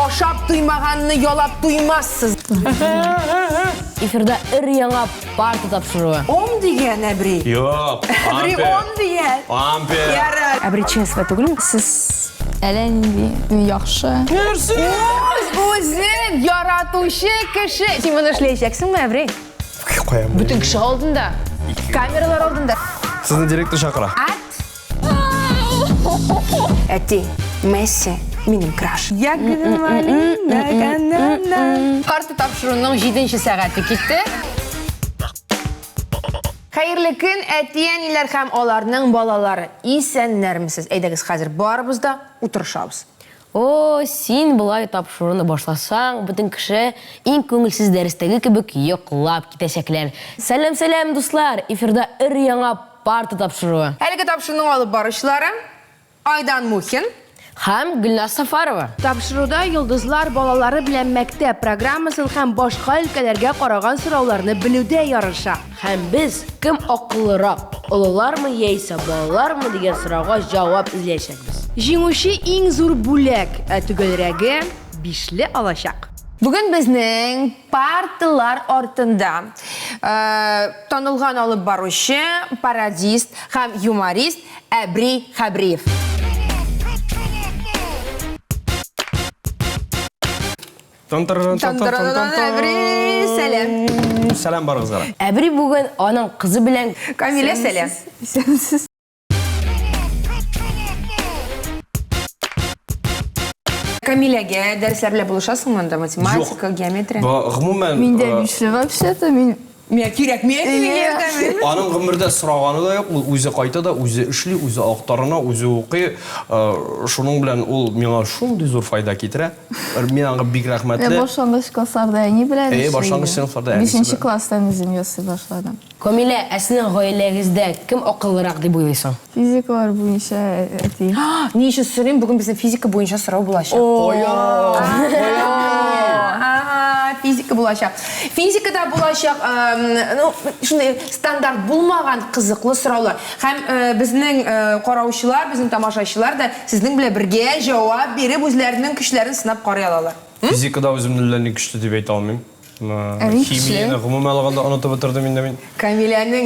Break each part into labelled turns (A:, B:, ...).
A: Ашап туймаганны ялап туймассыз.
B: Эфирда өр-яңа парта тапшыруы.
A: Ом дигән, Әбри.
C: Юк,
A: Әбри
C: ампер.
A: ом дигән.
C: Ампер.
A: Ярар.
D: Әбри ЧСВ түгелме?
E: Сез әллә нинди яхшы.
A: Үз үзен яратучы кеше. Син моны эшләячәксеңме, Әбри?
C: Куям.
A: Бөтен кеше алдында. Камералар алдында.
C: Сезне директор чакыра.
A: Ат. Әти, Месси минем краш. Карта тапшыруның 7 сәгате китте. Хәерле көн, әти-әниләр һәм аларның балалары. Исәннәрмесез? Әйдәгез, хәзер барыбыз да утырышабыз.
B: О, син болай тапшыруны башласаң, бөтен кеше иң күңелсез дәрестәге кебек йоклап китәчәкләр. Сәлам, сәлам, дуслар! Эфирда өр-яңа парта тапшыруы.
A: Әлеге тапшыруның алып баручылары Айдан Мухин
B: һәм Гөлназ Сафарова.
F: Тапшыруда йолдызлар балалары белән мәктәп программасын һәм башка өлкәләргә караган сорауларны белүдә ярыша.
B: Һәм без кем акыллырак, олылармы яисә балалармы дигән сорауга җавап эзләячәкбез.
F: Җиңүче иң зур бүләк, ә төгәлрәге, бишле алачак.
A: Бүген безнең парталар артында танылган алып баручы, пародист һәм юморист Әбри Хәбриев. Әбри, сәлам.
C: Сәлам барыгызга.
B: Әбри бүген аның кызы белән
A: Камилә, сәлам.
E: Исәнсез.
A: Камиләгә дәресләр белән булышасыңмы анда? Математика, геометрия?
C: Гомумән,
E: Мин дә бишле вообще-то, мин
A: Миңа кирәкми әти ярдәме.
C: Аның гомердә сораганы да юк, ул үзе кайта да, үзе эшли, үзе актарына, үзе укый. Шуның белән ул миңа шундый зур файда китерә. Мин аңа бик рәхмәтле.
E: Ә башлангыч классларда әни белән
C: Әйе, башлангыч сыйныфларда әнисе
E: Бишенче
C: белән.
E: класстан үзем ясый башладым.
B: Камилә, ә сезнең гаиләгездә кем акыллырак дип уйлыйсың?
E: Физикалар буенча әти.
A: Ни өчен сорыйм, бүген безнең физика буенча сорау булачак.
C: Кая? Кая?
A: Физика булачак. Физикада булачак, ну, шундый стандарт булмаган кызыклы сораулар. Һәм безнең караучылар, безнең тамашачылар да сезнең белән бергә җавап биреп, үзләренең көчләрен сынап карый алалар.
C: Физикада үземне әллә ни көчле дип әйтә алмыйм.
E: Ә мин көчле.
C: Химияне гомумән алганда онытып бетердем инде мин.
A: Камиләнең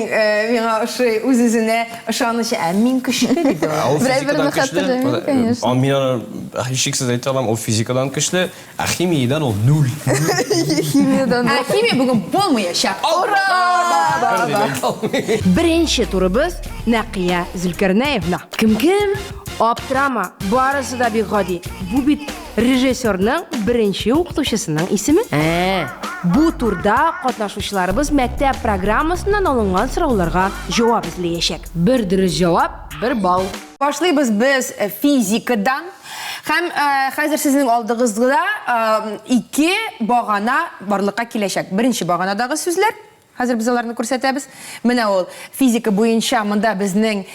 A: миңа ошый үз-үзенә ышанычы. Ә мин көчле, диде ул.
C: Ул
E: Берәр
C: физикадан
E: берне
C: көчле.
E: хәтерләмим, конечно.
C: Мин аны һичшиксез әйтә алам, ул физикадан көчле, ә химиядән ул нуль.
E: Химиядан.
A: Ә химия бүген булмаячак.
C: Ура! Бер дип әйтә алмыйм.
F: Беренче турыбыз Нәкыя Зөлкәрнәевна.
B: Кем кем?
F: Аптырама, барысы да бик гади. Бу бит режиссерның беренче укытучысының исеме.
B: Ә.
F: Бу турда катнашучыларыбыз мәктәп программасыннан алынган сорауларга җавап эзләячәк.
B: Бер дөрес җавап, бер балл.
A: Башлыйбыз без физикадан. Һәм хәзер сезнең алдыгызда ике багана барлыкка киләчәк. Беренче баганадагы сүзләр. Хәзер без аларны күрсәтәбез. Менә ул физика буенча монда безнең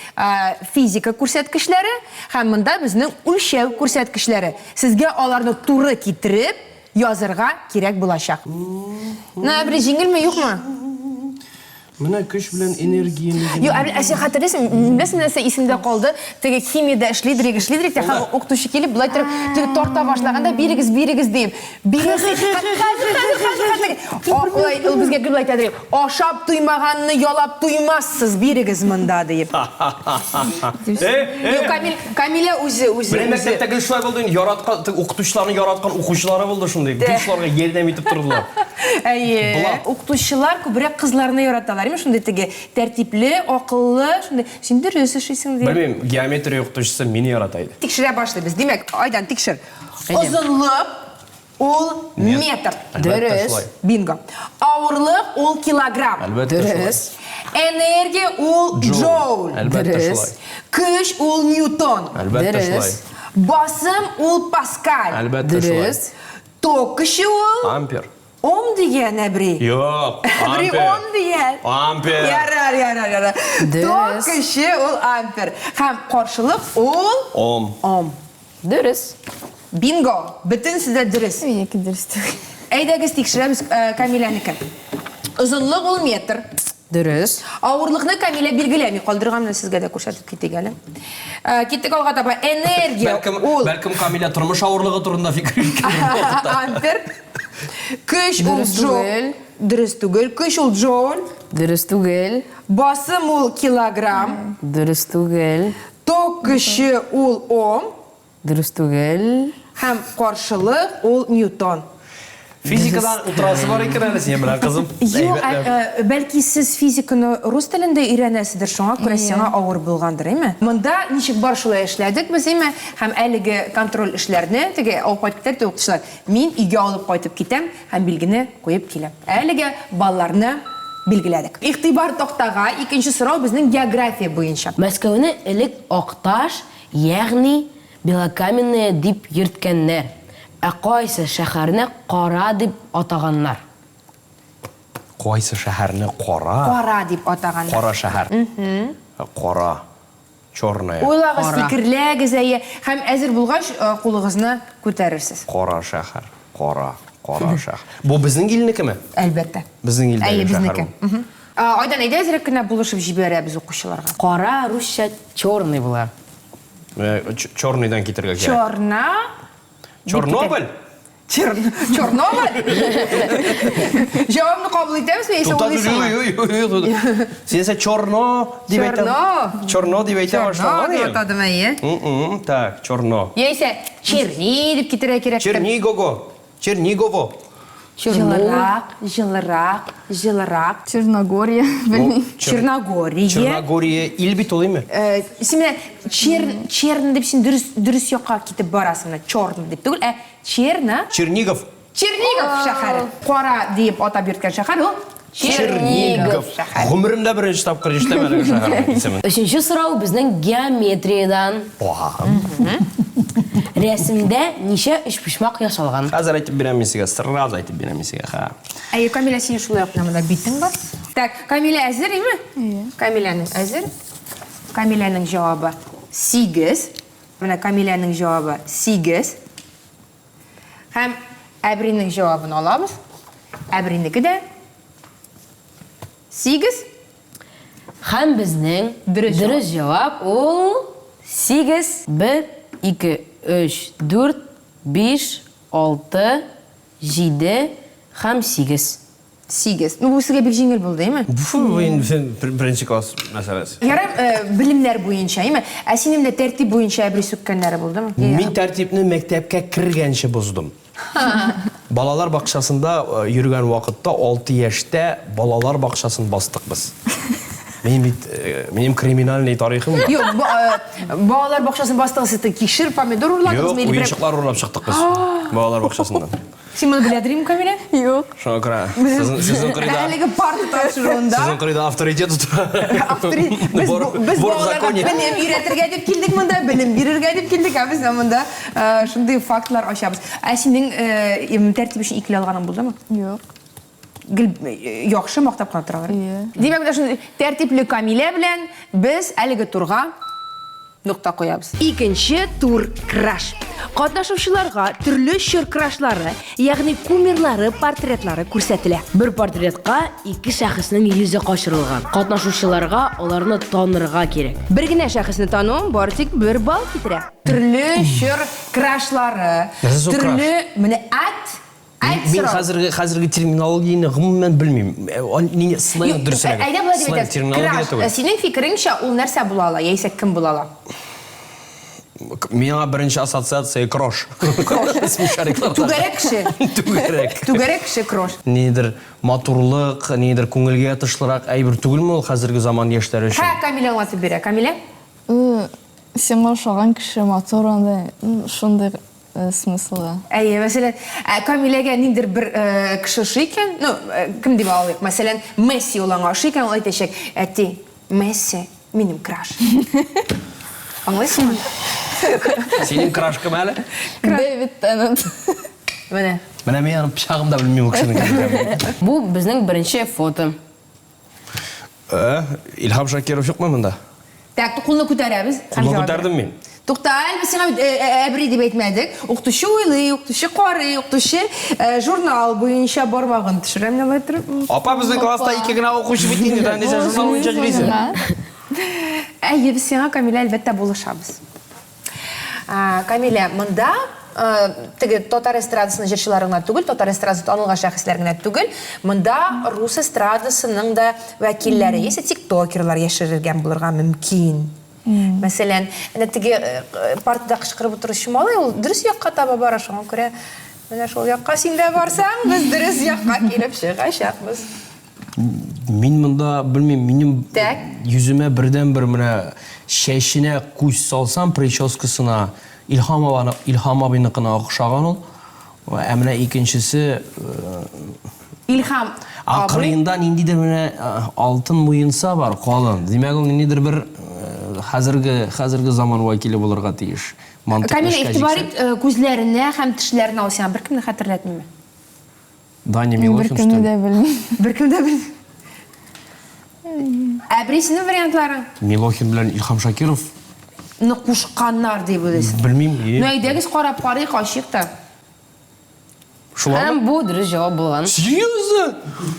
A: физика күрсәткечләре һәм монда безнең үлчәү күрсәткечләре. Сезгә аларны туры китереп язырга кирәк булачак. Менә бер җиңелме, юкмы?
C: Менә көч белән энергияне генә.
A: Юк, ә син хәтерлисең, беләсең нәрсә исемдә калды? Теге химиядә эшлидер, эшлидер тә һәм укытучы килеп, болай торып, теге тарта башлаганда, бирегез, бирегез дип. Бирегез. Хәзер, хәзер, хәзер, хәзер. Ул безгә гел әйтә дип, ашап туймаганны ялап туймассыз, бирегез монда дип. Юк, Камил, Камилә үзе, үзе.
C: Менә мәктәптә гел шулай булды инде, яраткан, укытучыларны яраткан укучылары булды шундый, гел шуларга ярдәм итеп тордылар.
A: Әйе. Укытучылар күбрәк кызларны яраталар, әйме, шундый теге тәртипле, акыллы, шундый, син дөрес эшлисең дип.
C: Белмим, геометрия укытучысы мине ярата иде.
A: Тикшерә башлыйбыз. Димәк, Айдан, тикшер. Озынлык ул метр.
C: Дөрес.
A: Бинго. Авырлык ул килограмм.
C: Әлбәттә шулай.
A: Дөрес. Энергия ул джоуль.
C: Әлбәттә шулай.
A: Көч ул ньютон.
C: Әлбәттә шулай.
A: Басым ул паскаль.
C: Әлбәттә шулай.
A: Ток көче ул
C: Ампер.
A: Ом дигән, Әбри.
C: Юк,
A: Әбри
C: ампер.
A: ом дигән.
C: Ампер.
A: Ярар, ярар, ярар. Ток көче ул ампер. Һәм каршылык ул
C: Ом.
A: Ом.
B: Дөрес.
A: Бинго! Бөтенесе дә дөрес.
E: Минеке дөрес түгел.
A: Әйдәгез тикшерәбез Камиләнекен. Озынлык ул метр.
B: Дөрес.
A: Авырлыкны Камилә билгеләми калдырган, менә сезгә дә күрсәтеп китик әле. Э, киттек алга таба. Энергия
C: Бәлкем,
A: ул
C: бәлкем Камилә тормыш авырлыгы турында фикер йөрткән бу вакытта.
A: ампер. Көч ул
B: Дөрес
A: джоуль.
B: түгел.
A: Дөрес түгел. Көч ул джоуль.
B: Дөрес түгел.
A: Басым ул килограмм.
B: Дөрес түгел.
A: Ток көче ул ом.
B: Дөрес түгел.
A: Һәм каршылык ул ньютон.
C: Физикадан утырасы бар икән әле синең белән, кызым.
A: Юк, ә, бәлки сез физиканы рус телендә өйрәнәсездер, шуңа күрә сиңа авыр булгандыр, әйме? Монда ничек бар шулай эшләдек без, әйме? Һәм әлеге контроль эшләрне теге алып кайтып китәр укытучылар. Мин өйгә алып кайтып китәм һәм билгене куеп киләм. Әлегә балларны билгеләдек. Игътибар тактага, икенче сорау безнең география буенча.
B: Мәскәүне элек Акташ, ягъни Белокаменная дип йөрткәннәр, ә кайсы шәһәрне Кара дип атаганнар?
C: Кайсы шәһәрне Кара?
A: Кара дип атаганнар.
C: Кара шәһәр. Кара. Черная.
A: Уйлагыз,
B: Кара.
A: фикерләгез, әйе. Һәм әзер булгач, кулыгызны күтәрерсез.
C: Кара шәһәр. Кара. Кара шәһәр. Бу безнең илнекеме?
A: Әлбәттә.
C: Безнең илдәге
A: Әйе,
C: шәһәр
A: безнеке.
C: бу.
A: Айдан, әйдә әзрәк кенә булышып җибәрәбез укучыларга.
B: Кара русча черный була.
C: Черныйдан китергә кирәк.
A: Черна.
C: Чернобыль?
A: Чернобыль? Җавапны кабул итәбезме, яисә уйлыйсыңмы?
C: Син исә черно дип әйтә.
A: Черно.
C: Черно дип әйтә
A: Черно
C: башлаган
A: дип
C: идең.
A: атадым, әйе.
C: Так, черно.
A: Яисә черни дип китерә кирәктер.
C: Чернигово. Чернигово.
A: Җылырак, җылырак, җылырак.
E: Черногория, белмим.
A: Черногория.
C: Черногория ил бит ул, име?
A: Э, син менә чер, черн дип син дөрес, дөрес якка китеп барасың. Менә черн дип түгел, ә черна.
C: Чернигов.
A: Чернигов шәһәре. Кара диеп атап йөрткән шәһәр ул Чернигов шәһәре.
C: Гомеремдә беренче тапкыр ишетәм әлеге шәһәрнең исемен.
B: Өченче сорау безнең геометриядән. Рәсемдә ничә өчпочмак ясалган?
C: Хәзер әйтеп бирәм мин сезгә, сразу әйтеп бирәм мин сезгә, ха.
A: Әйе, Камилә, синең шулай ук менә монда битең бар. Так, Камилә әзер, име?
E: Әйе.
A: Камиләнең әзер. Камиләнең җавабы 8. Менә Камиләнең җавабы 8. Һәм Әбринең җавабын алабыз. Әбринеке дә 8.
B: Һәм безнең дөрес җавап ул 8. 1, 2, 3, 4, 5, 6, 7 һәм 8.
A: 8. Ну, бу сезгә бик җиңел булды, әйме?
C: Бу инде беренче класс мәсьәләсе.
A: Ярар, белемнәр буенча, әйме? Ә синең менә тәртип буенча әбри сүккәннәре булдымы?
C: Мин тәртипне мәктәпкә кергәнче боздым. Балалар бакчасында йөргән вакытта 6 яшьтә балалар бакчасын бастык без. Мин бит, минем криминальный тарихым бар.
A: Юк, балалар бакчасын бастыгыз, сез кишер, помидор урладыгызмы?
C: Юк, уенчыклар урлап чыктык без балалар бакчасыннан.
A: Син моны белә дримме, Камилә?
E: Юк.
C: Шуңа күрә сезнең сезнең кырыйда
A: Әлеге парта тапшыруында
C: Сезнең кырыйда авторитет утыра.
A: Авторитет. Без без балаларга белем өйрәтергә дип килдек монда, белем бирергә дип килдек, ә без монда шундый фактлар ачабыз. Ә синең тәртип өчен икеле алганың булдымы?
E: Юк.
A: Гел яхшы мактап кына торалар. Димәк, менә шундый тәртипле Камилә белән без әлеге турга Нокта куябыз.
F: Икенче тур краш. Катнашучыларга төрле чор крашлары, ягъни кумирлары портретлары күрсәтелә.
B: Бер портретка ике шәхеснең йөзе качырылган. Катнашучыларга аларны танырга кирәк.
A: Бер генә шәхесне тану бары тик бер балл китерә. Төрле чор крашлары,
C: Нәрсә ул краш?
A: төрле менә ат Әйт
C: Мин
A: сорау.
C: хәзерге хәзерге терминологияне гомумән белмим. Э, он- Ни сленг
A: Юк,
C: дөресрәге.
A: Әйдә болай дип
C: Сленг
A: әйтәбез.
C: терминология
A: Краш,
C: түгел.
A: синең фикереңчә, ул нәрсә була ала, яисә кем була ала?
C: Миңа беренче ассоциация крош.
A: Крош.
C: Смешарикларда.
A: Түгәрәк кеше.
C: Түгәрәк.
A: Түгәрәк кеше крош.
C: Нидер матурлык, нидер күңелгә ятышлырак әйбер түгелме ул хәзерге заман яшьләре өчен?
A: Һә, Камилә аңлатып бирә. Камилә?
E: Сиңа ошаган кеше матур анда, шундый смыслда.
A: Әйе, мәсәлән, ә Камиләгә ниндидер бер кеше ошый икән, ну, кем дип алыйк, мәсәлән, Месси ул аңа ошый икән, ул әйтәчәк, әти, Месси минем краш. Аңлыйсыңмы?
C: Синең краш кем әле?
E: Дэвид Теннант.
A: Менә.
C: Менә мин аның пычагын да белмим ул кешенең кем икәнен.
B: Бу безнең беренче фото.
C: Э, Илһам Шакиров юкмы монда?
A: Так, кулны күтәрәбез.
C: Кулны күтәрдем мин.
A: Тукта әле, без сиңа бит әбри дип әйтмәдек. Укытучы уйлый, укытучы карый, укытучы журнал буенча бармагын төшерә менә болай торып.
C: Апа, безнең класста ике генә укучы бит инде, нәрсә журнал буенча йөрисең?
A: Әйе, без сиңа, Камилә, әлбәттә, булышабыз. Камилә, монда теге татар эстрадасының җырчылары гына түгел, татар эстрадасы танылган шәхесләр генә түгел, монда рус эстрадасының да вәкилләре, яисә тиктокерлар яшерелгән булырга мөмкин. Мәсәлән, әнә теге партада кычкырып утыручы малай, ул дөрес якка таба бара, шуңа күрә менә шул якка син дә барсаң, без дөрес якка килеп чыгачакбыз.
C: Мин монда белмим, минем
A: Так.
C: йөземә бердәнбер менә чәченә күз салсам, прическасына Илһам абаны, Илһам абыйныкына охшаган ул. Ә менә икенчесе
A: Илһам
C: А
A: абый.
C: кырыенда ниндидер менә алтын муенса бар, калын. Димәк, ул ниндидер бер хәзерге хәзерге заман вәкиле булырга тиеш. Мантык
A: Камилә,
C: эшкә
A: игътибар
C: җиксәң.
A: ит, күзләренә һәм тешләренә ул сиңа беркемне хәтерләтмиме?
C: Даня
E: Мин
C: Милохин,
E: беркемне
C: что ли?
E: дә белмим.
A: Беркем дә белми. Әбри, синең вариантларың?
C: Милохин белән Илһам Шакиров.
A: Ны кушканнар дип уйлыйсың.
C: Белмим.
A: Ну, әйдәгез карап карыйк, ачыйк та.
C: Шулармы?
B: Һәм бу дөрес җавап булган.
C: Серьезно?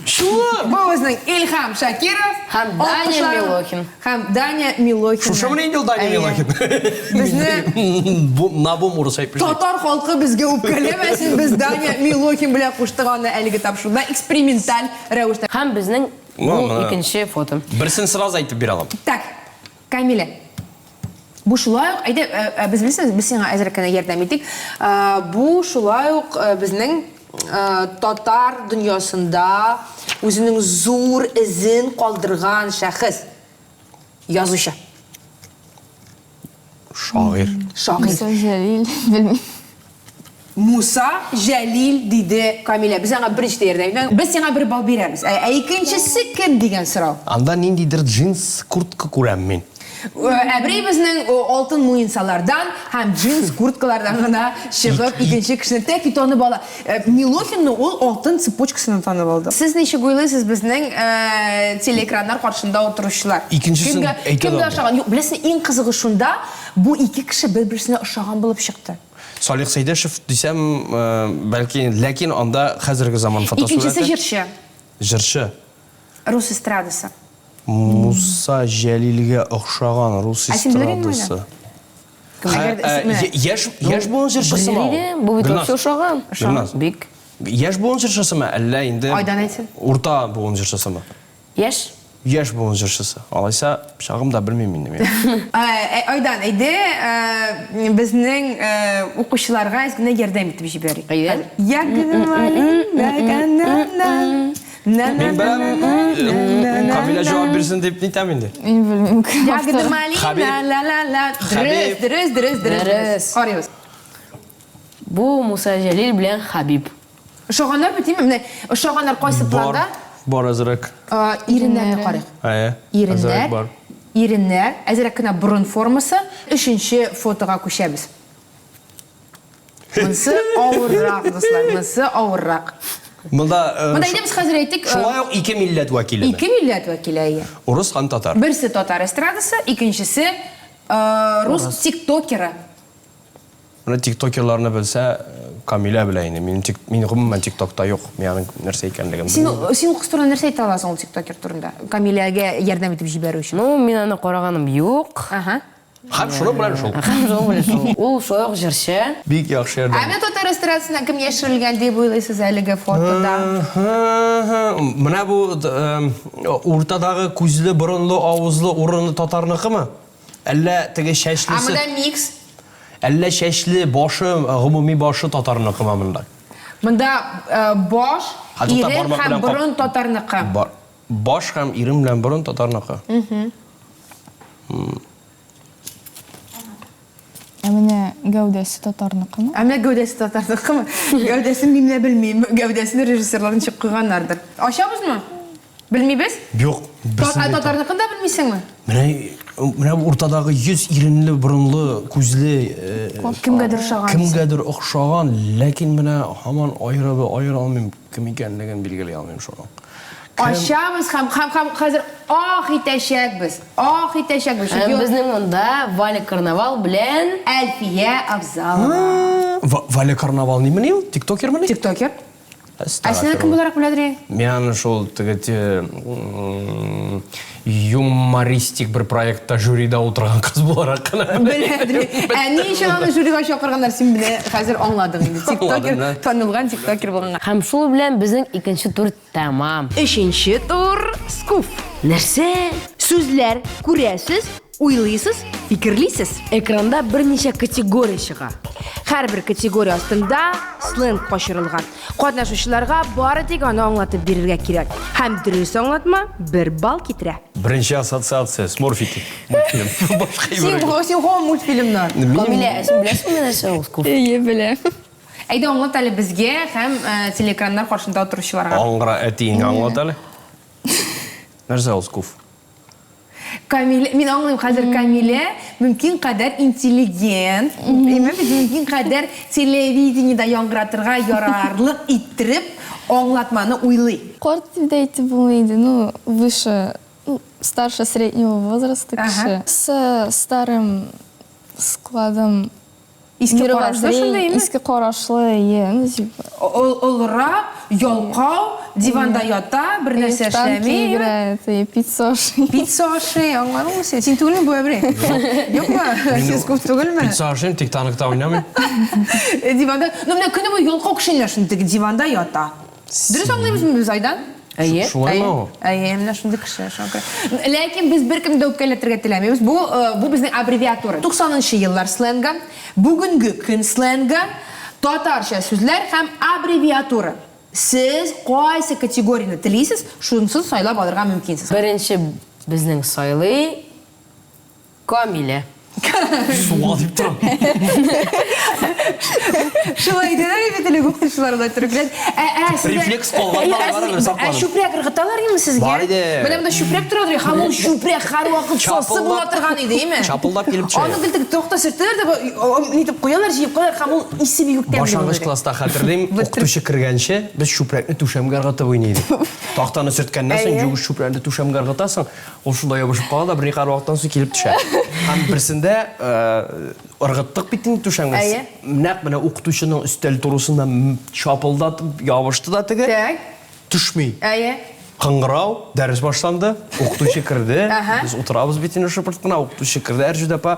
C: Шулар?
A: Бу безнең Илһам Шакиров
B: Һәм Даня
A: алкышлар-
B: Милохин.
A: Һәм Даня Милохин.
C: Шушымыни инде ул Даня
A: Әйе.
C: Милохин?
A: Безне
C: Бу набум урыс әйтмешли.
A: Татар халкы безгә үпкәләмәсен, без Даня Милохин белән куштык аны әлеге тапшыруда эксперименталь рәвештә.
B: Һәм безнең
C: Ну,
B: бу
C: менә.
B: икенче фото.
C: Берсен сразу әйтеп бирә алам.
A: Так, Камилә. Бу шулай ук, әйдә, э, э, без белсәң, без сиңа әзрәк кенә ярдәм итик. Э, Бу шулай ук э, безнең э, татар дөньясында үзенең зур эзен калдырган шәхес. Язучы.
C: Шагыйрь.
A: Шагыйрь.
E: Муса Җәлил, белмим.
A: Муса Җәлил, диде Камилә. Без аңа беренче дә ярдәм итмәдек. Без сиңа бер балл бирәбез. Ә ә икенчесе кем дигән сорау.
C: Анда ниндидер джинс куртка күрәм мин.
A: Әбри безнең алтын муенсалардан һәм джинс курткалардан гына чыгып икенче кешене тәки танып ала. Милохинны ул алтын цепочкасыннан танып алды. Сез ничек уйлыйсыз, безнең телеэкраннар каршында утыручылар?
C: Икенчесен әйтә дә
A: Кемгә
C: алмыйм.
A: ошаган? Юк, беләсең, иң кызыгы шунда, бу ике кеше бер-берсенә ошаган булып чыкты.
C: Салих Сәйдәшев дисәм, бәлки, ләкин анда хәзерге заман фотосурәте.
A: Икенчесе җырчы.
C: Җырчы.
A: Рус эстрадасы.
C: Муса Җәлилгә охшаган рус
A: Ә син белер идеңме
C: эстрадасы.
A: Әгәр дә менә.
C: Яшь, яшь буын җырчысымы ул?
B: Белер идем, бу бит
C: Гөлназ.
B: вообще ошаган.
C: Гөлназ.
B: Бик.
C: Яшь буын җырчысымы, әллә инде
A: Айдан әйтсен.
C: урта буын җырчысымы?
B: Яшь.
C: Яшь буын җырчысы. Алайса, пычагым да белмим инде мин.
A: Айдан, әйдә, безнең укучыларга әз генә ярдәм итеп җибәрик.
B: Әйдә.
C: Мин беләм, Камилә җавап бирсен дип нитәм инде.
E: Мин белмим.
A: Ягода малина, ла ла ла. Дөрес, дөрес, дөрес, дөрес.
B: Дөрес.
A: Карыйбыз.
B: Бу Муса Җәлил белән Хәбиб.
A: Ошаганнар бит, димме? Менә ошаганнар кайсы планда?
C: Бар, бар әзрәк.
A: Иреннәрне карыйк.
C: Әйе.
A: Иреннәр.
C: Бар.
A: Иреннәр, әзрәк кенә борын формасы. Өченче фотога күчәбез. Монысы авыррак, дуслар, монысы авыррак.
C: Монда
A: Монда әйдә без хәзер әйтик.
C: Шулай ук ике милләт вәкилеме?
A: Ике милләт вәкиле, әйе.
C: Урыс һәм татар.
A: Берсе татар эстрадасы, икенчесе рус тиктокеры.
C: Менә тиктокерларны белсә, Камилә белә инде. Минем тик, мин гомумән тиктокта юк. Мин аның нәрсә икәнлеген
A: Син,
C: белмим.
A: син ул кыз турында нәрсә әйтә аласың ул тиктокер турында? Камиләгә ярдәм итеп җибәрү өчен.
B: Ну, мин аны караганым юк.
A: Ага.
C: Һәм шуның белән шул.
B: Һәм шуның белән шул. Ул шулай ук җырчы.
C: Бик яхшы ярдәм.
A: Ә менә татар эстрадасына кем яшерелгән дип уйлыйсыз әлеге фотода?
C: Менә бу уртадагы күзле, борынлы, авызлы урыны татарныкымы? Әллә теге чәчлесе?
A: Ә монда микс.
C: Әллә чәчле башы, гомуми башы татарныкымы монда?
A: Монда баш, ирен һәм борын татарныкы.
C: Баш һәм ирен белән борын татарныкы.
E: Ә менә гәүдәсе татарныкымы?
A: Ә менә гәүдәсе татарныкымы? Гәүдәсен мин менә белмим. Гәүдәсен режиссерлар ничек куйганнардыр. Ачабызмы? Белмибез?
C: Юк, берсен
A: Ә
C: дә әйтә
A: татарныкын да белмисеңме?
C: Менә, менә бу уртадагы йөз иренле, борынлы, күзле,
A: Кемгәдер ошаган.
C: Кемгәдер охшаган, ләкин менә һаман аерып аера алмыйм, кем икәнлеген билгели алмыйм шуның.
A: Ачабыз һәм һәм һәм хәзер. ах итәчәкбез, ах итәчәкбез.
B: Һәм безнең монда Валя Карнавал белән
A: Әлфия Авзалова.
C: Валя Карнавал нимени ул? Тиктокермыни?
A: Тиктокер. Ә син аны кем буларак беләдер идең?
C: Мин аны шул теге юмористик бер проектта жюрида утырган кыз буларак кына
A: беләдер. Ә ни өчен аны жюрига чакырганнар, син менә хәзер аңладың инде. Тиктокер, танылган тиктокер булганга.
B: Һәм шул белән безнең икенче тур тәмам.
F: Өченче тур, скуф.
B: Нәрсә?
F: Сүзләр күрәсез, Уйлыйсыз, фикерлисез.
B: Экранда берничә категория чыга.
F: Һәрбер категория астында сленг качырылган. Катнашучыларга бары тик аны аңлатып бирергә кирәк. Һәм дөрес аңлатма бер балл китерә.
C: Беренче ассоциация, Смурфики. Мультфильм. Башка
A: Син,
C: әйбер.
A: син һаман мультфильмнар.
B: Камилә, ә син беләсеңме нәрсә ул скуф?
E: Әйе, беләм.
A: Әйдә аңлат әле безгә һәм телеэкраннар каршында утыручыларга.
C: Аңгыра әтиеңә аңлат әле. Нәрсә ул скуф?
A: Камилә, мин аңлыйм, хәзер Камилә мөмкин кадәр интеллигент, әйме бит, мөмкин кадәр телевидениедә яңгыратырга ярарлык иттереп аңлатманы уйлый.
E: Карт дип дә әйтеп булмый инде, ну, выше, ну, старше среднего возраста кеше. С старым складом
A: Иске карашлы шундый име?
E: Иске карашлы, әйе. Ну, типа.
A: Олырак, ялкау, диванда ята, бер нәрсә эшләми.
E: играет, и пиццу ашый.
A: Пиццу ашый, аңладыңмы син? Син түгелме бу әбри? Юкмы? Син күп түгелме?
C: Пицца ашыйм, тик танкта уйнамыйм.
A: Диванда, ну менә көне буе ялкау кеше инде шундый теге диванда ята. Дөрес аңлыйбызмы без, Айдан?
B: Әйе.
C: Шулаймы ул?
A: Әйе, менә шундый кеше, шуңа күрә. Ләкин без беркемне дә үпкәләтергә теләмибез. Бу, э, бу безнең аббревиатура. 90 нчы еллар сленгы, бүгенге көн сленгы, татарча сүзләр һәм аббревиатура. Сез кайсы категорияне телисез, шунысын сайлап алырга мөмкинсез.
B: Беренче безнең сайлый Камилә.
C: Суга дип торам.
A: Шулай әйтәләр бит элек укытучылар да төрекләр. Ә, ә, сезгә-
C: Рефлекс калган,
A: Ә, ә,
C: барыбер
A: ә,
C: сакланып.
A: чүпрәк ыргыталар име сезгә?
C: Бар иде.
A: Менә монда чүпрәк тора иде, һәм ул чүпрәк һәрвакыт сасы була
C: Чапылдап.
A: торган иде, име?
C: Чапылдап килеп төшә.
A: Аны гел теге такта сөртәләр дә, нитеп куялар, җыеп куялар, һәм ул исе бик үк тәмле
C: Башлангыч
A: була иде.
C: класста хәтерлим, укытучы кергәнче без чүпрәкне түшәмгә ыргытып уйный идек. Тактаны сөрткәннән соң,
A: Әйе.
C: юеш чүпрәкне түшәмгә ыргытасың, Ул шунда ябышып кала да, берникадәр вакыттан соң килеп төшә. Һәм берсендә ыргыттык бит инде түшәмгә.
A: Әйе.
C: Нәкъ менә укытучының өстәл турысында чапылдатып ябышты да теге.
A: Так.
C: Төшми.
A: Әйе.
C: Кыңгырау, дәрес башланды, укытучы керде.
A: Әһә.
C: Без утырабыз бит инде шыпырт кына, укытучы керде, Әрҗүдә апа.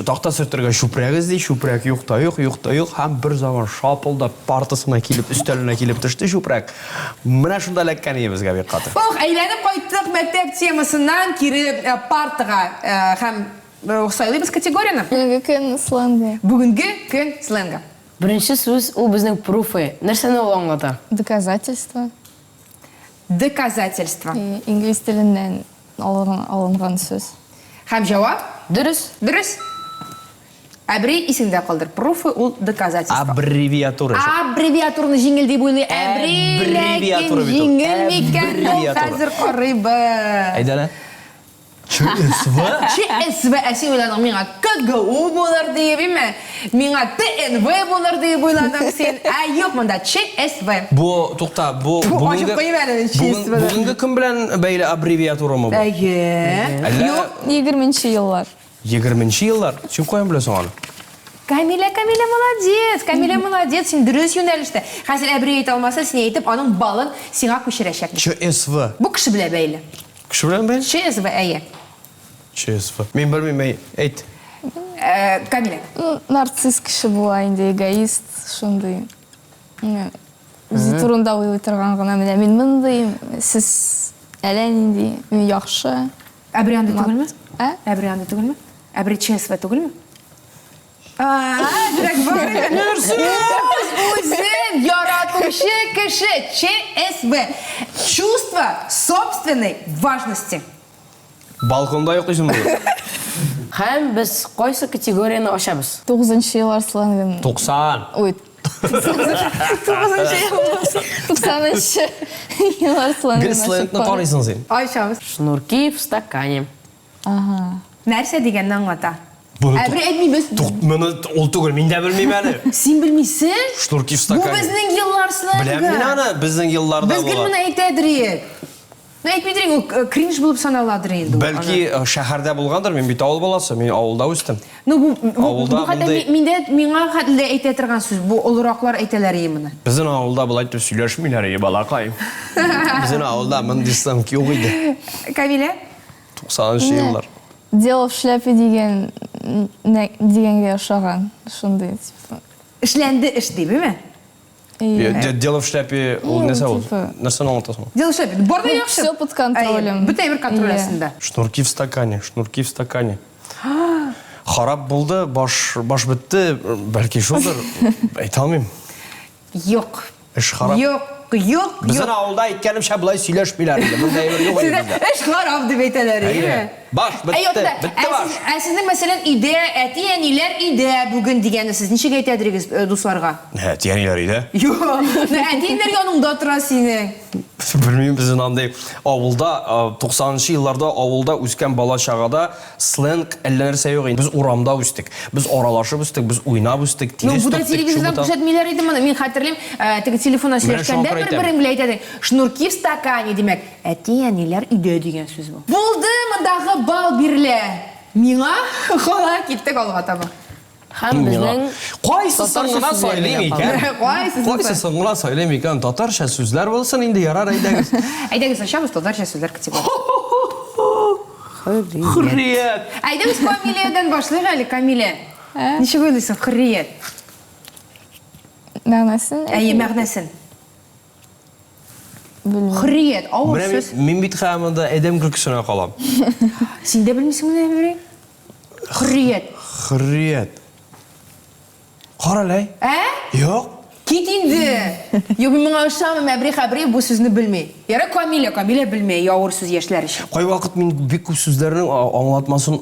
C: Такта сөртергә чүпрәк эзли, чүпрәк юк та юк, юк та юк. Һәм бер заман шапылдап партасына килеп, өстәленә килеп төште чүпрәк. Менә шунда эләккән иде безгә бик каты.
A: Ох, әйләнеп кайттык мәктәп темасыннан кире э, партага э, һәм э, сайлыйбыз категорияне.
E: Бүгенге көн сленгы.
A: Бүгенге көн сленгы.
B: Беренче сүз ул безнең пруфы. Нәрсәне ул аңлата?
E: Доказательство.
A: Доказательство.
E: Инглиз теленнән алынган сүз.
A: Һәм җавап?
B: Дөрес.
A: Дөрес. Әбри исеңдә калдыр. Пруфы ул доказательство.
C: Аббревиатура.
A: Аббревиатураны җиңел дип уйлый Әбри, ләкин җиңел микән ул хәзер карыйбыз.
C: Әйдә әле. ЧСВ?
A: ЧСВ, ә син уйладың, миңа КГУ булыр диеп, име? Миңа ТНВ булыр диеп уйладың син. Ә юк, монда ЧСВ.
C: Бу, тукта, бу
A: бүгенге ачып куйыйм әле ЧСВ.
C: Бүгенге көн белән бәйле аббревиатурамы бу?
A: Әйе.
C: Юк.
E: 20 еллар.
C: Егерменче еллар? Син каян беләсең аны?
A: Камилә, Камилә, молодец! Камилә, молодец, син дөрес юнәлештә. Хәзер Әбри әйтә алмаса, син әйтеп, аның балын сиңа күчерәчәкбез.
C: ЧСВ.
A: Бу кеше белән бәйле.
C: Кеше белән бәйле?
A: ЧСВ, әйе.
C: ЧСВ. Мин белмим, әй, әйт.
A: Э, Камилә.
E: Ну, нарцисс кеше була инде, эгоист, шундый. Менә Үзе турында уйлый торган гына, менә мин мондый, сез әллә нинди, мин яхшы.
A: Әбри андый түгелме?
E: Ә?
A: Әбри андый түгелме? Әбри ЧСВ түгелме? Әзрәк бар. Нәрсә? Үзен яратучы кеше ЧСВ. Чувство собственной важности.
C: Балконда йоклыйсың бүген.
B: Һәм без кайсы категорияне ачабыз?
E: Тугызынчы еллар сленгын.
C: 90.
E: Ой. Тугызынчы еллар. Туксанынчы еллар сленгын.
C: Гел сленгны карыйсың син.
A: Ачабыз.
B: Шнурки в стакане.
E: Ага.
A: Нәрсә дигәнне аңлата. Әбри әйтмибез.
C: Тук, моны ул түгел, мин дә белмим әле.
A: Син белмисең?
C: Шнурки в стакане.
A: Бу безнең еллар сленгы.
C: Беләм мин аны, безнең елларда
A: Без гел моны әйтәдер идек. Ну, әйтмидер инде, ул кринж булып саналадыр инде.
C: Бәлки шәһәрдә булгандыр, мин бит авыл баласы, мин авылда үстем.
A: Ну, бу, бу, авылда бу хәтта мондый... миндә миңа хәтле әйтә торган сүз, бу олыраклар әйтәләр ие моны.
C: Безнең авылда болай итеп сөйләшмиләр ие, балакай. Безнең авылда мондый сленг юк иде.
A: Камилә?
C: 90 нчы еллар.
E: Дело в шляпе дигән дигәнгә ошаган, шундый типа.
A: Эшләнде эш дип, әйме?
C: Дело в шляпе ул нәрсә ул? Нәрсәне аңлата соң?
A: Дело в шляпе. Бар да яхшы.
E: Все под контролем.
A: Бөтен әйбер контроль астында.
C: Шнурки в стакане, шнурки в стакане. Харап булды, баш баш бетте, бәлки шулдыр. Әйтә алмыйм.
A: Юк.
C: Эш харап.
A: Юк, юк, юк.
C: Безнең авылда әйткәнемчә болай сөйләшмиләр инде. Мондай әйбер юк инде бездә.
A: Эш харап дип әйтәләр, әйеме?
C: Баш бетте, бетте баш.
A: Ә сезнең, мәсәлән, өйдә әти-әниләр өйдә бүген дигәнне сез ничек әйтәдерегез дусларга?
C: Әти-әниләр өйдә?
A: Юк. Әти-әниләр яныңда тора синең.
C: Белмим, безнең андый авылда, 90 нчы елларда авылда үскән бала-чагада сленг әллә нәрсә юк инде. Без урамда үстек. Без аралашып үстек, без уйнап үстек,
A: Ну,
C: тирес
A: бу да
C: түктек,
A: телевизордан
C: чубытан.
A: күрсәтмиләр иде моны. Мин хәтерлим, теге телефоннан
C: Менә шуңа
A: сөйләшкәндә
C: күрә әйтәм.
A: бер-берең белән әйтәдең. Шнурки в стакане, димәк. Әти-әниләр өйдә дигән сүз бу. Булды, мондагы балл бирелә. Миңа кала, киттек алга таба.
B: Һәм безнең
C: Кайсысын
B: татарча
C: гына
B: сүзләр
C: сайлыйм
B: генә
C: икән?
B: калды.
A: Кайсысын
C: Кайсысын гына сайлыйм икән? Татарча сүзләр булсын инде, ярар, әйдәгез.
A: Әйдәгез, ачабыз татарча сүзләр категориясе.
C: Хөррият.
A: Әйдәгез, Камиләдән башлыйк әле, Камилә. Ничек уйлыйсың, хөррият?
E: Мәгънәсен?
A: Әйе, мәгънәсен.
E: Белмим.
A: Хөррият, авыр
C: Менә
A: сүз.
C: мин, мин бит хәзер монда адәм көлкесенә калам.
A: Син дә белмисеңме ни, Әбри? Хөррият.
C: Хөррият. Карале.
A: Ә?
C: Юк.
A: Кит инде. Юк, мин моңа ышанмыйм, Әбри Хәбриев бу сүзне белми. Ярар, Камилә, Камилә белми, авыр сүз яшьләр өчен.
C: Кайвакыт мин бик күп сүзләрнең аңлатмасын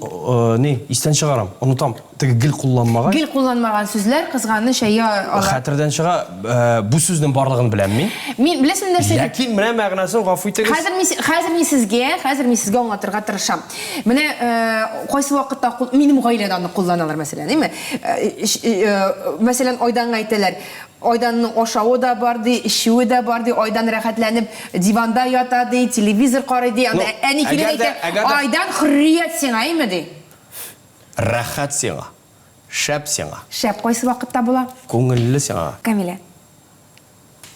C: ни, истән чыгарам, онытам. Теге гел кулланмагач.
A: Гел кулланмаган сүзләр, кызганыч, әйе, алар.
C: Хәтердән чыга, бу сүзнең барлыгын беләм мин.
A: Мин, беләсеңме нәрсә дип?
C: Ләкин менә мәгънәсен гафу итегез.
A: Хәзер мин, хәзер мин сезгә, хәзер мин сезгә аңлатырга тырышам. Менә кайсы вакытта кул, минем гаиләдә аны кулланалар, мәсәлән, әйме? Мәсәлән, Айданга әйтәләр, Айданның ашавы да бар, ди, эчүе дә бар, ди, Айдан рәхәтләнеп диванда ята, ди, телевизор карый, ди. Анда әни килә дә әйтә, Айдан хөррият сиңа, әйме, ди.
C: Рәхәт сиңа. Шәп сиңа.
A: Шәп кайсы вакытта була?
C: Күңелле сиңа.
A: Камилә.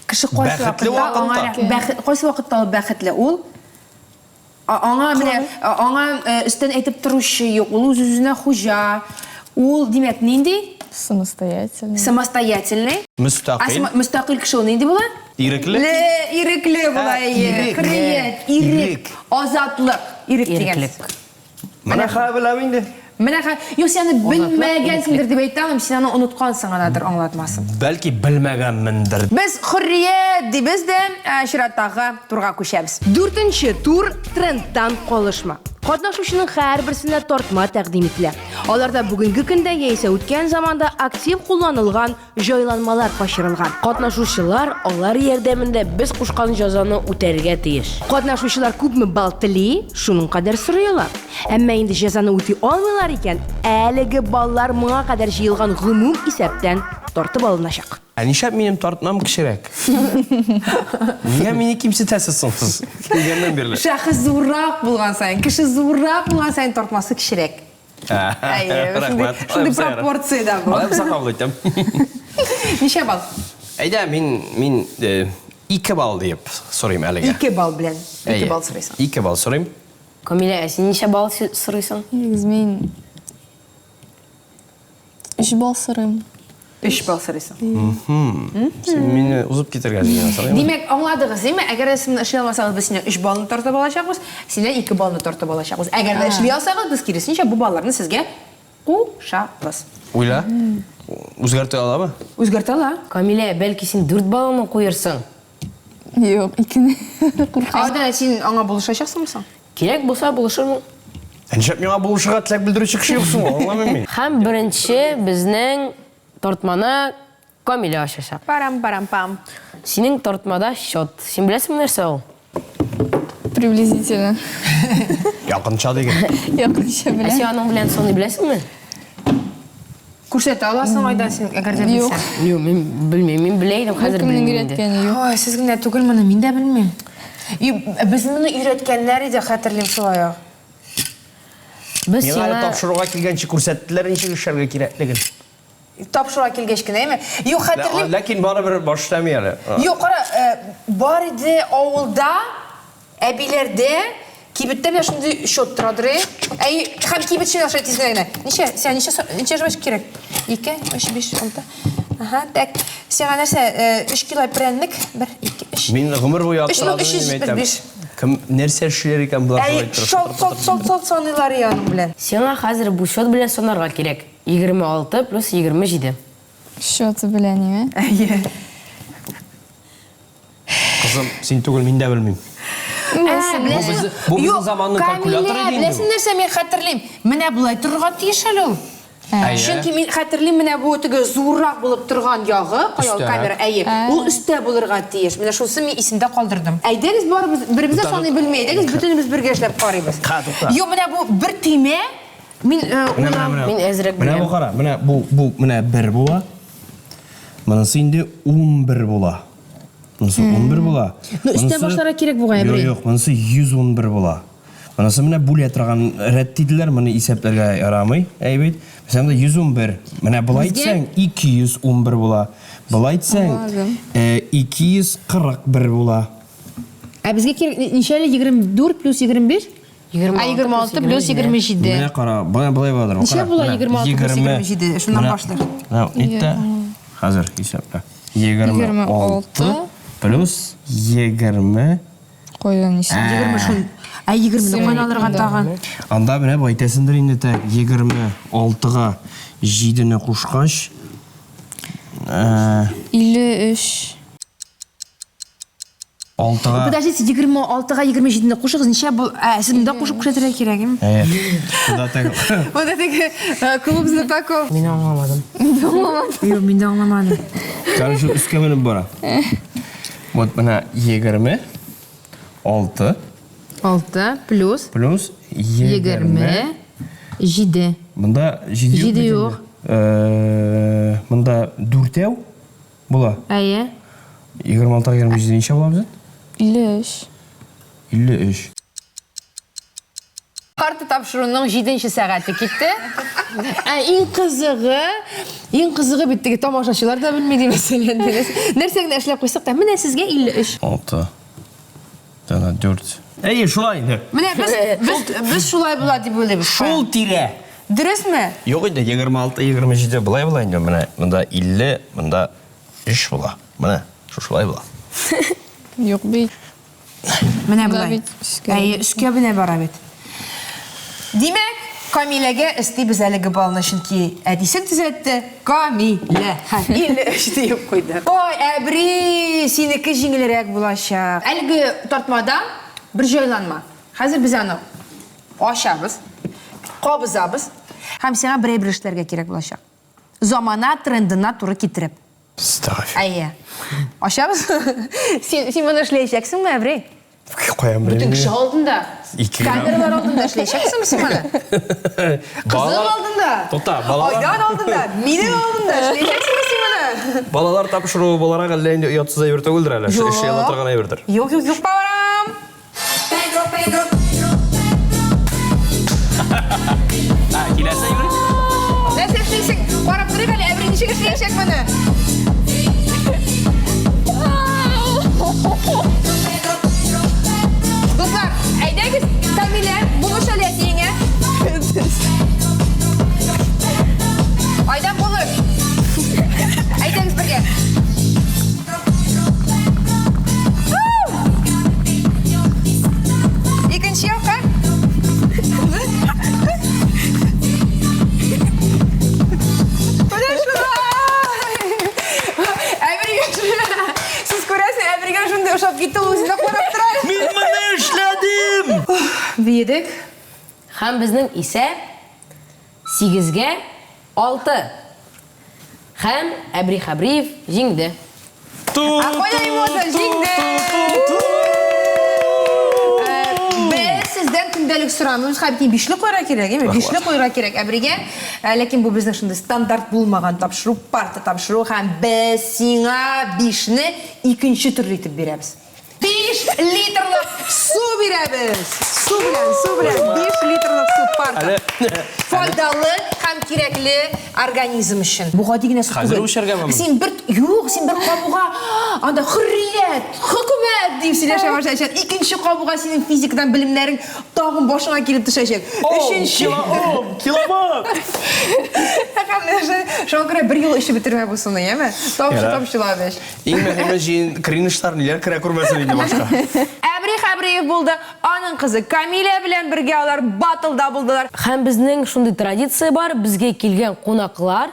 A: Кеше кайсы
C: Бәхетле
A: вакытта аңа
C: вакытта.
A: бәхет кайсы вакытта ул бәхетле? Ул аңа менә аңа өстән әйтеп торучы юк, ул үз-үзенә хуҗа. Ул, димәк, нинди?
E: Самостоятельный.
A: Самостоятельный.
C: Мөстәкыйль.
A: Мөстәкыйль кеше ул нинди була?
C: Ирекле.
A: Ле, ирекле була, әйе. Хөррият, ирек, азатлык, ирек дигән сүз.
C: Менә хәзер беләм инде.
A: Менә хә, юк, син аны белмәгәнсеңдер дип әйтә алмыйм, син аны оныткансың гынадыр аңлатмасын.
C: Бәлки белмәгәнмендер.
A: Без хөррият дибез дә, чираттагы турга күчәбез.
F: Дүртенче тур трендтан калышма. Катнашучының һәрберсенә тартма тәкъдим ителә. Аларда бүгенге көндә яисә үткән заманда актив кулланылган Җайланмалар качырылган.
B: Катнашучылар алар ярдәмендә без кушкан җәзаны үтәргә тиеш.
F: Катнашучылар күпме балл тели, шуның кадәр сорый ала. Әмма инде җәзаны үти алмыйлар икән, әлеге баллар моңа кадәр җыелган гомум исәптән тартып алыначак.
C: Ә нишләп минем тартмам кечерәк? Нигә мине кимсетәсез соң сез килгәннән бирле?
A: Шәхес зуррак булган саен, кеше зуррак булган саен тартмасы кечерәк. Әйе,
C: Рәхмәт.
A: шундый пропорциядә бу.
C: Алай булса кабул итәм.
A: Ничә балл?
C: Әйдә, мин мин 2 балл диеп сорыйм әлегә.
A: 2 балл белән. 2 балл сорыйсың.
C: 2 балл сорыйм.
B: Камилә, ә син ничә балл сорыйсың?
E: Негіз мин 3 балл сорыйм.
A: Өч балл сорыйсың.
C: Син мине узып китәргә җыенасың, әйеме?
A: Димәк, аңладыгыз, әйеме? Әгәр дә сез моны эшли алмасагыз, без синнән өч баллны тартып алачакбыз, синнән ике баллны тартып алачакбыз. Әгәр дә эшли алсагыз, без киресенчә бу балларны сезгә кушабыз.
C: Уйла. Үзгәртә аламы?
A: Үзгәртә ала.
B: Камилә, бәлки син дүрт баллны куерсың?
E: Юк, икене. Куркам.
A: Ада, син аңа булышачаксыңмы соң?
B: Кирәк булса, булышырмын.
C: Ә нишләп миңа булышырга теләк белдерүче кеше юк соң? Аңламыйм мин.
B: Һәм беренче безнең тартманы Камилә ачачак.
A: Парам-парам-пам.
B: Синең тартмада счет. Син беләсеңме нәрсә ул?
E: Приблизительно.
C: Якынча диген.
E: Якынча
B: Ә
E: беләм.
B: син аның белән саный беләсеңме?
A: Күрсәтә аласың Айдан син, әгәр дә
E: Юк.
A: белсәң.
B: Юк, мин белмим. Мин белә идем, хәзер
E: Беркемнең
B: белмим инде.
E: өйрәткәне юк.
A: Ой, сез генә түгел моны, мин дә белмим. И, без моны өйрәткәннәр иде, хәтерлим шулай ук.
B: Без
C: Миңа әле
B: сиңа
C: тапшыруга килгәнче күрсәттеләр ничек эшләргә кирәклеген.
A: Тапшыруга килгәч кенә, әйме? Юк, хәтерлим.
C: Ләкин барыбер баш эшләми әле.
A: Юк, кара, бар иде авылда, әбиләрдә, кибеттә менә шундый счет торадыр, э? Әй, һәм кибетче аша тиз генә. Ничә, сиңа ничә, ничә жвачка кирәк? 2, 3, 5, 6. Ага, так. Сиңа нәрсә, 3 кило прәннек? 1, 2, 3.
C: Мин гомер буе аптырадым,
A: 3375.
C: әйтәм. Кем нәрсә эшләр икән болар
A: Әй,
C: шулай иттереп?
A: шалт, шалт, шалт, шалт саныйлар и аның белән.
B: Сиңа хәзер бу счет белән санарга кирәк. 26 плюс 27.
E: Счеты белән, име?
A: Әйе.
C: Кызым, син түгел, мин дә белмим.
A: Ә,
C: Бу безнең заманның калькуляторы иде инде.
A: Беләсең нәрсә, мин хәтерлим. Менә болай торырга тиеш әле ул. Чөнки мин хәтерлим, менә бу теге зуррак булып торган ягы, кая ул камера, әйе, ул өстә булырга тиеш. Менә шунысын мин исемдә калдырдым. Әйдәгез барыбыз, беребез дә саный белми, әйдәгез бөтенебез бергә эшләп карыйбыз. Юк, менә бу бер төймә, мин уйлап...
B: Мин әзрәк
C: беләм. Менә бу кара, менә бу, бу менә бер була. Монысы инде 11 була. Монысы 11 була.
A: Ну, өстән башларга кирәк бугай,
C: Юк, юк, монысы 111 була. Монысы менә бүлә торган рәт диделәр, моны исәпләргә ярамый. Әй бит. Мәсәлән, монда 111. Менә болай итсәң 211 була. Болай итсәң 241 була.
A: Ә безгә кирәк ничә әле 24 плюс 25? Ә 26 плюс 27.
C: Менә кара, болай болай буладыр.
A: Ничә була 26 плюс 27? Шуннан башлыйк.
C: Менә итте. Хәзер исәплә. 26 плюс 20.
E: Кайдан исәп?
A: 20 шул. Ә 20-не кайдан алырга тагын?
C: Анда менә бу әйтәсендер инде так 26-га 7-не кушкач,
E: 53.
C: 6-га.
A: Подождите, 26-га 27-не кушыгыз, ничә бу? Ә, сез монда кушып күрсәтергә кирәк, әйме?
C: Әйе. Монда теге.
A: Монда теге клуб знатоков.
B: Мин аңламадым.
A: Юк, мин дә аңламадым.
C: Короче, өскә менеп бара. Вот менә 26
A: 6 плюс
C: плюс 20
A: 27.
C: Монда 7 юк.
A: Җиде юк.
C: Монда дүртәү була.
A: Әйе.
C: 26 27 ничә була безнең?
E: 53.
C: 53.
A: Карта тапшыруның 7 сәгате китте. Ә иң кызыгы, иң кызыгы бит теге тамашачылар да белми ди мәсәлән. Нәрсә генә эшләп куйсак та, менә сезгә 53.
C: 6. Тана 4. Әйе, шулай инде.
A: Менә без без без шулай була дип уйлыйбыз.
C: Шул тирә.
A: Дөресме?
C: Юк инде 26, 27 болай була инде. Менә монда 50, монда 3 була. Менә шушылай була.
E: Юк бит.
A: Менә
E: Монда
A: болай.
E: бит өскә.
A: Әйе, өскә менә бара бит. Димәк, Камиләгә өстибез әлеге балны, чөнки әтисен төзәтте. Камилә. Һәм 53 диеп куйды. Ой, Әбри, синеке җиңелрәк булачак. Әлеге тартмада бер җайланма. Хәзер без аны ачабыз, кабызабыз һәм сиңа бер әйбер эшләргә кирәк булачак. Замана трендына туры китереп.
C: Ставь.
A: Әйе. Ачабыз? Син, син моны эшләячәксеңме, Әбри?
C: Каян беләм.
A: Бөтен кеше алдында.
C: Ике генә.
A: Камералар алдында эшләячәксеңме син моны? Кызың алдында.
C: Тукта, балалар.
A: Айдан алдында, минем алдында эшләячәксеңме син моны?
C: Балалар тапшыруы буларак әллә инде оятсыз әйбер түгелдер әле. Эшли ала торган әйбердер.
A: Юк, юк, юк, барам.
C: Ә, киләсе әйбер?
A: Нәрсә эшлисең? Карап торыйк әле, Әбри ничек эшләячәк моны? Дуслар, әйдәгез, Камилә, булыш әле әтиеңә. Айдан булыш. Әйдәгез бергә. Икенче якка. Менә шулай. Әбригә Сез күрәсез, Әбригә шундый ошап китте, ул үзенә карап тора.
C: Мин моны эшләдем!
A: Биедек.
B: Һәм безнең исәп сигезгә алты. Һәм Әбри Хәбриев җиңде.
A: Ә кая эмоция? Җиңде! Без сездән көндәлек сорамыйбыз, һәм бит бишле куярга кирәк, әйме? Бишле куярга кирәк Әбригә. Ләкин бу безнең шундый стандарт булмаган тапшыру, парта тапшыру, һәм без сиңа бишне икенче төрле итеп бирәбез. Биш! литрлык су бирәбез. Су белән, су белән 5 литрлык су парта. Файдалы һәм кирәкле организм өчен. Бу гади генә су
C: Хәзер
A: түгел.
C: үчәргәме моны?
A: Син бер юк, син бер кабуга анда хөррият, хөкүмәт дип сөйләшә башлаячак. Икенче кабуга синең физикадан белемнәрең тагын башыңа килеп төшәчәк. Өченче
C: Килоом, килобат!
A: Һәм менә шуңа күрә бер юлы эчеп бетермә бу суны, яме? Тамчы
C: Ярар.
A: тамчылап эч.
C: Иң мөһиме җыен кринжлар ниләр керә күрмәсен инде башка.
A: Әбри Хәбриев булды. Аның кызы Камилә белән бергә алар батлда булдылар.
B: Һәм безнең шундый традиция бар, безгә килгән кунаклар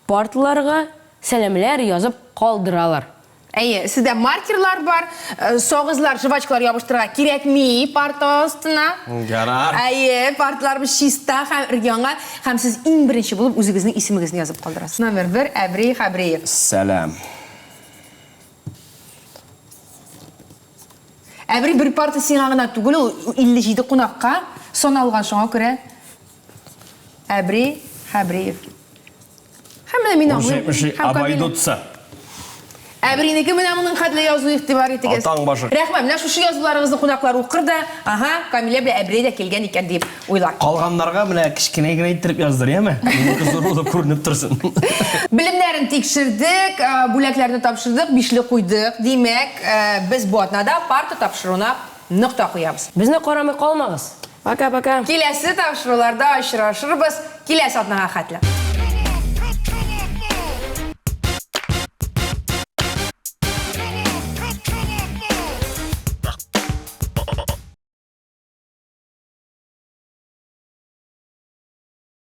B: парталарга сәламләр язып калдыралар.
A: Әйе, сездә маркерлар бар, сагызлар, жвачкалар ябыштырырга кирәкми парта астына.
C: Ярар.
A: Әйе, парталарыбыз чиста һәм өр-яңа. Һәм сез иң беренче булып үзегезнең исемегезне язып калдырасыз. Номер бер, Әбри Хәбриев.
C: Сәлам.
A: Әбри бер парта сиңа гына түгел, ул 57 кунакка саналган, шуңа күрә Әбри Хәбриев. Һәм менә мин аңлыйм. Һәм Камилә. Әбринеке менә моның хәтле язу игътибар итегез.
C: Атаң башы.
A: Рәхмәт, менә шушы язуларыгызны кунаклар укыр да, ага, Камилә белән Әбри дә килгән икән дип уйлар.
C: Калганнарга менә кечкенә генә иттереп яздыр, яме? Минеке зур булып күренеп торсын.
A: Белемнәрен тикшердек, бүләкләрне тапшырдык, бишле куйдык. Димәк, без бу атнада парта тапшыруына нокта куябыз.
B: Безне карамый калмагыз. Пока-пока.
A: Киләсе тапшыруларда очрашырбыз. Киләсе атнага хәтле.